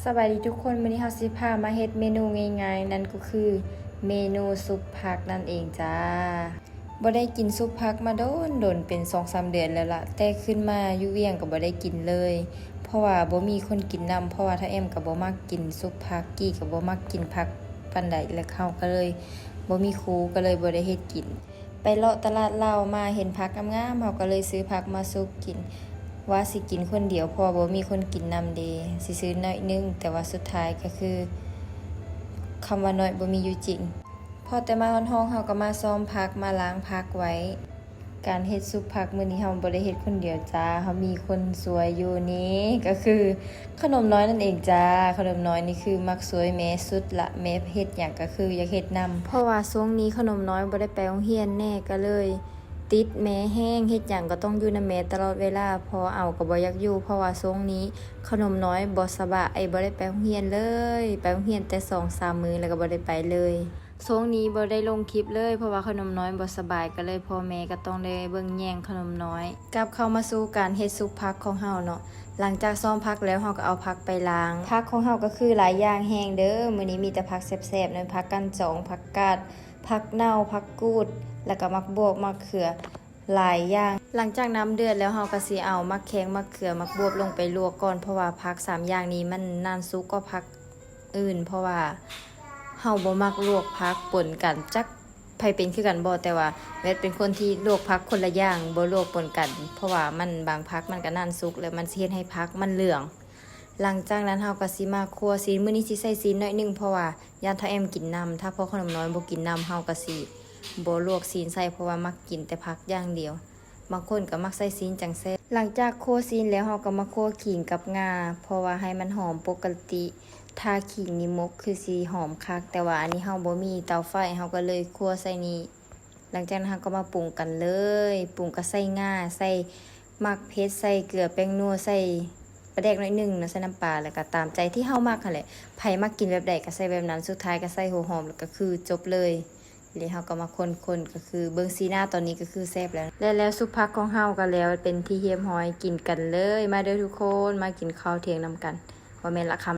ສະບາຍດີທຸກຄົນ, ມື້ນີ້ເຮົາຊິພາມາເຮັດເມນູງ່າຍໆ ນັ້ນກໍຄືເມນູຊຸບຜັກນັ້ນເອງຈ້າ. ບໍ່ໄດ້ກິນຊຸບຜັກມາດົນໆ ເປັນສອງສາມເດືອນແລ້ວລະ, ແຕ່ຂຶ້ນມາຢູ່ວຽງກໍບໍ່ໄດ້ກິນເລີຍ ເພາະວ່າບໍ່ມີຄົນກິນນຳ, ເພາະວ່າທ້າວແອມກໍບໍ່ມັກກິນຊຸບຜັກ, ກີ້ກໍບໍ່ມັກກິນຜັກປານໃດ ແລະເຮົາກໍເລີຍບໍ່ມີຄູ່ ກໍເລີຍບໍ່ໄດ້ເຮັດກິນ. ໄປເລາະຕະຫຼາດລາວມາເຫັນຜັກງາມໆ ເຮົາກໍເລີຍຊື້ຜັກມາສຸກກິນ ວ່າຊິກິນຄົນດຽວ ເພາະວ່າບໍ່ມີຄົນກິນນຳເດ ຊິຊື້ໜ້ອຍໜຶ່ງ ແຕ່ວ່າສຸດທ້າຍກໍຄືຄຳວ່າໜ້ອຍບໍ່ມີຢູ່ຈິງ. ພໍແຕ່ມາຮອດຫ້ອງ ເຮົາກໍມາຊອມຜັກ ມາລ້າງຜັກໄວ້. ການເຮັດຊຸບຜັກມື້ນີ້ເຮົາບໍ່ໄດ້ເຮັດຄົນດຽວຈ້າ ເຮົາມີຄົນຊ່ວຍຢູ່ ນີ້ກໍຄື ຂະໜົມນ້ອຍນັ້ນເອງຈ້າ. ຂະໜົມນ້ອຍນີ້ຄືມັກຊ່ວຍແມ່ສຸດລະ, ແມ່ເຮັດຫຍັງກໍຄືຢາກເຮັດນຳ ເພາະວ່າຊ່ວງນີ້ຂະໜົມນ້ອຍບໍ່ໄດ້ໄປໂຮງຮຽນແນ່ ກໍເລີຍຕິດແມ່ແຮງ, ເຮັດຫຍັງກໍຕ້ອງຢູ່ນຳແມ່ຕະຫຼອດເວລາ, ພໍ່ເອົາກໍບໍ່ຢາກຢູ່ ເພາະວ່າຊ່ວງນີ້ຂະໜົມນ້ອຍບໍ່ສະບາຍ ບໍ່ໄດ້ໄປໂຮງຮຽນເລີຍ, ໄປໂຮງຮຽນແຕ່ສອງສາມມື້ ແລ້ວກໍບໍ່ໄດ້ໄປເລີຍ. ຊ່ວງນີ້ບໍ່ໄດ້ລົງຄລິບເລີຍ ເພາະວ່າຂະໜົມນ້ອຍບໍ່ສະບາຍ ກໍເລີຍພໍ່ແມ່ກໍຕ້ອງໄດ້ເບິ່ງແຍງຂະໜົມນ້ອຍ. ກັບເຂົ້າມາສູ່ການເຮັດຊຸບຜັກຂອງເຮົາເນາະ, ຫຼັງຈາກຊອມຜັກແລ້ວ ເຮົາກໍເອົາຜັກໄປລ້າງ. ຜັກຂອງເຮົາກໍຄືຫຼາຍຢ່າງແຮງເດີ, ມື້ນີ້ມີແຕ່ຜັກແຊບໆ ນັ້ນ ຜັກກັນຈອງ, ຜັກກາດ, ຜັກເນົ່າ, ຜັກກູດ ແລ້ວກໍໝາກບວບ, ໝາກເຂືອ ຫຼາຍຢ່າງ. ຫຼັງຈາກນ້ຳເດືອດແລ້ວ ເຮົາກໍຊິເອົາໝາກແຄງ, ໝາກເຂືອ, ໝາກບວບລົງໄປລວກກ່ອນ ເພາະວ່າຜັກສາມຢ່າງນີ້ມັນນານສຸກກວ່າຜັກອື່ນ ເພາະວ່າເຮົາບໍ່ມັກລວກຜັກປົນກັນ. ຈັກໃຜເປັນຄືກັນບໍ່ ແຕ່ວ່າແມັດເປັນຄົນທີ່ລວກຜັກຄົນລະຢ່າງ ບໍ່ລວກປົນກັນ ເພາະວ່າມັນ ບາງຜັກມັນກໍນານສຸກ ແລ້ວມັນຊິເຮັດໃຫ້ຜັກມັນເຫຼືອງ. ຫຼັງຈາກນັ້ນເຮົາກໍຊິມາຂົ້ວຊີ້ນ, ມື້ນີ້ຊິໃສ່ຊີ້ນໜ້ອຍໜຶ່ງ ເພາະວ່າຢ້ານທ້າວແອມກິນນຳ, ຖ້າພໍ່ຂະໜົມນ້ອຍບໍ່ກິນນຳ ເຮົາກໍຊິບໍ່ລວກຊີ້ນໃສ່ ເພາະວ່າມັກກິນແຕ່ຜັກຢ່າງດຽວ, ບາງຄົນກໍມັກໃສ່ຊີ້ນຈັ່ງແຊບ. ຫຼັງຈາກຂົ້ວຊີ້ນແລ້ວ ເຮົາກໍມາຂົ້ວຂີງກັບງາ ເພາະວ່າໃຫ້ມັນຫອມປົກກະຕິ, ຖ້າຂີງນີ້ໝົກຄືຊິຫອມຄັກ ແຕ່ວ່າອັນນີ້ເຮົາບໍ່ມີເຕົາໄຟ ເຮົາກໍເລີຍຂົ້ວໃສ່ນີ້. ຫຼັງຈາກນັ້ນເຮົາກໍມາປຸງກັນເລີຍ, ປຸງກໍໃສ່ງາ, ໃສ່ໝາກເຜັດ, ໃສ່ເກືອ, ແປ້ງນົວ, ໃສ່ປາແດກໜ້ອຍໜຶ່ງເນາະ, ໃສ່ນ້ຳປາ ແລ້ວກໍຕາມໃຈທີ່ເຮົາມັກຫັ້ນແຫຼະ, ໃຜມັກກິນແບບໃດກໍໃສ່ແບບນັ້ນ. ສຸດທ້າຍກໍໃສ່ຫົວຫອມ ແລ້ວກໍຄືຈົບເລີຍ. ແລ້ວເຮົາກໍມາຄົນໆ ກໍຄືເບິ່ງສີໜ້າຕອນນີ້ກໍຄືແຊບແລ້ວ. ແລະແລ້ວຊຸບຜັກຂອງເຮົາກໍແລ້ວເປັນທີ່ຮຽບຮ້ອຍ, ກິນກັນເລີຍ. ມາເດີທຸກຄົນ, ມາກິນເຂົ້າທ່ຽງນຳກັນ, ບໍ່ແມ່ນລະຄຳ.